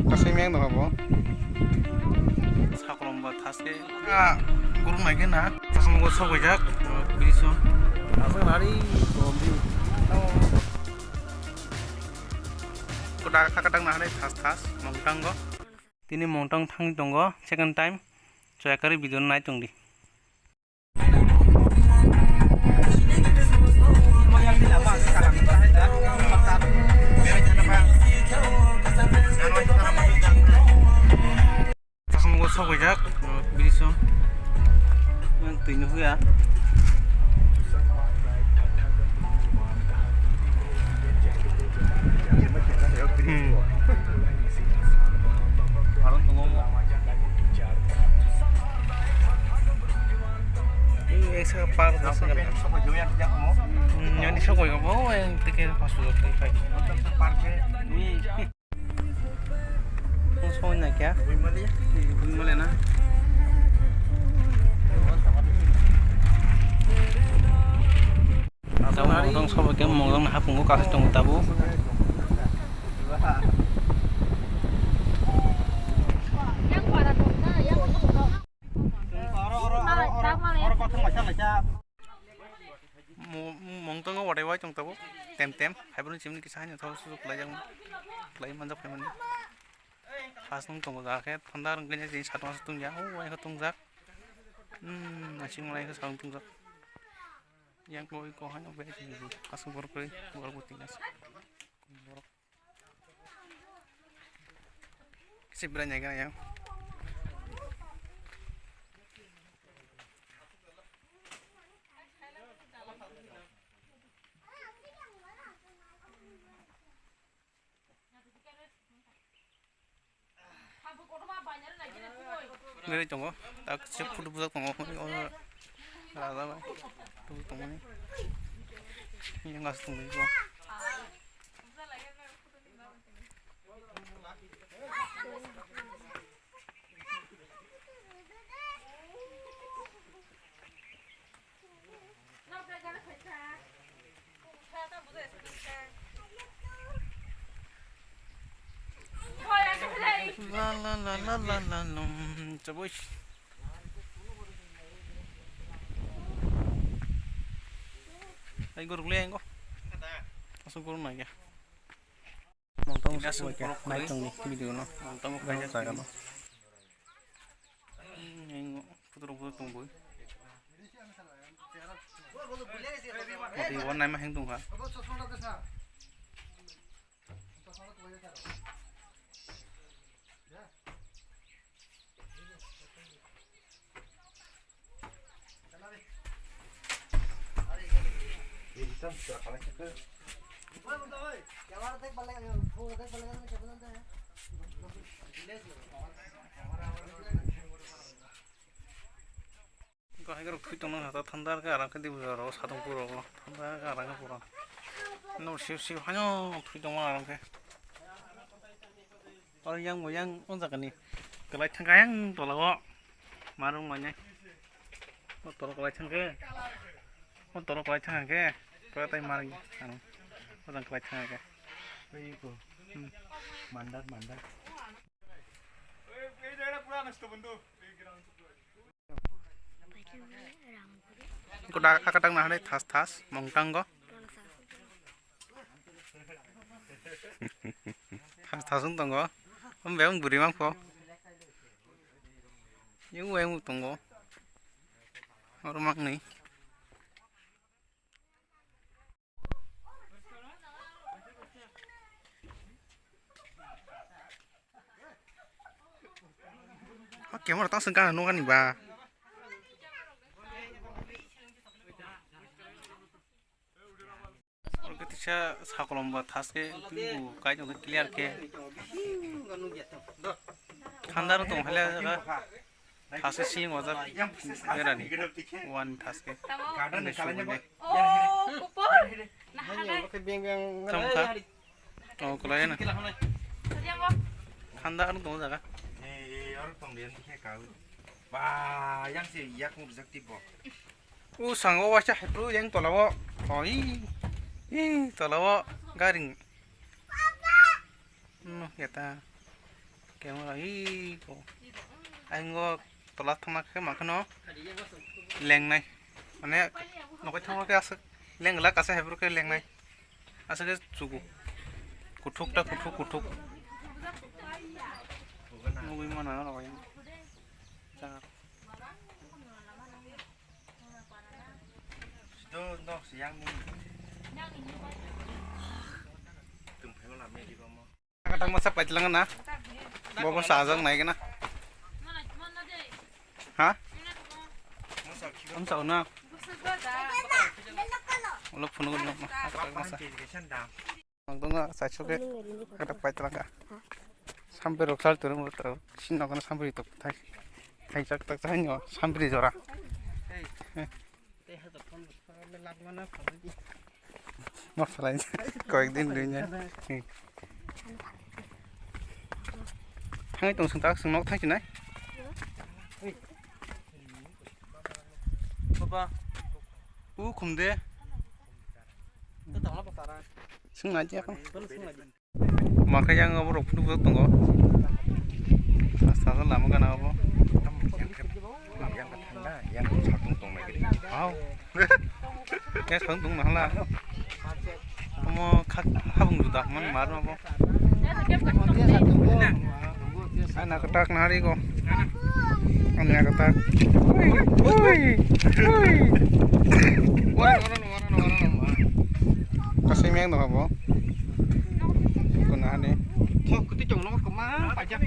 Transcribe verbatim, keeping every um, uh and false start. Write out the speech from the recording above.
Kasai meng dong abo. Sakolom ba thaske. Ah, guru nai khe na. Kasam go sok bai jak. Biri so. Asal nari kolom di. Koda kakadang na hanai thas thas mongtang go. Tini mongtang thang tongo second time. Chayakari video nai tong di. Kasam go sok bai jak, biri so. Yang twi no huya. Hmm. Arang tongo mo. Ini eksa park eksa kan. Hmm, yang di sokoi ko bo, yang tiket pas dulu tadi. Kung song na kya? Bui mali na. Tabuk mongtong sobo khe mongtong hapungo kasai tongo tabuk. Mo-, mongtongo watai wai tong tabuk. Tem tem. Haibruni chimni kisa haino thok susu kwlai jak. Kwlai manjak phaimani. Khas nung tongo jaga khe thanda rwngkhe je satma se tongya. O wai khe tongjak. Hmm, asing malai khe salong tongjak. Yang koi ko haino bai asing borok koi borok bo tingya. Borok. Kisi bera nyai gana yang. Nini tongo, tak se photo bujak tongo, o raja bai photo bujak tongmani, yang gas tongmani bo. La la la la la la lum, chabui. Ai guruk le engo. Asuk guruk na ya. Mongtong sokoi khe nai tongni video no. Mongtong khe jaga no. Putro putro tong bui. Mati wan nai ma heng tong kha. Kahai rok thwi tongna hata thanda khe arang khe dibu jora o satung puro o thanda khe arang khe pura. No sip sip haino thwi tongma arang khe. Oro yang bo yang o jaga ni kwlai thang kha yang tola o marung manya. O tola kwlai thang khe. O tola kwlai thang khe. Kwlai tai marung. Ano. O jang kwlai thang khe. Ei ko. Hmm. Mandar mandar. Koda akatang na hanai thas thas mongtang go. Thas thas wng tongo. Om bebang bwrwi mangkho. Yung weng tongo. Oro mangni. O camera tang sengkang nukani ba. Oro khe tisa sakolom ba thaske twibo kaitor khe clear khe. Khandar tong hale jaga. Thaske siling wajak berani. Wan thaske. Tamo. Ande sugunde. Oh, kupon. Nah, hane. Tamo kha. Oh, kulai na. Tadi yang kok. Khanda anu tong jaga. Eh, eh, oro tong dia ni kau. Ba, yang si yak mu bijak tipo. U sango waisa hepru yang tolao. Oi. Ih, tolao garing. No, ya ta. Camera hi ko. Aingo tola thangma khe makhano lengnai. Mane nokai thangma khe aswk lengla kasa hebro khe lengnai. Aswk khe chugo. Kuthuk ta kuthuk kuthuk. Nugui mana rok yang. Jaga. Sido nok siyang ni. Tung phai wala me di ba mo. Katak masa paitlang na. Bobo sajak nai gana. Ha? Am sao na. Ulok phunu gul na. Katak masa. Ang dong sa choke. Katak paitlang ka. Sampai rok sal turun mo tau. Sin nok na sampai tok thai. Thai chak tak thai nyo sampai jora. Hey. Tei ha to phone phone le lak mana phone di. Ma phalai. Koyek din dui nya. Thangai tong sung tak sung nok thang chinai. Baba. U khum de. To tong la patara. Sung na je kon. Kon sung la je. Makha yang abo rok phunuk phunuk tongo. Sasa lama gana abo. Yang ka thanda, yang ka satung tong nai gidi. Hao. Ya satung tong nahla. Omo khak habung juda man mar abo. Ana katak nari ko. Ana katak. Ui, ui, ui. Kasih meng dong abo. Kuna ani. Thok kuti chong nong koma pajak.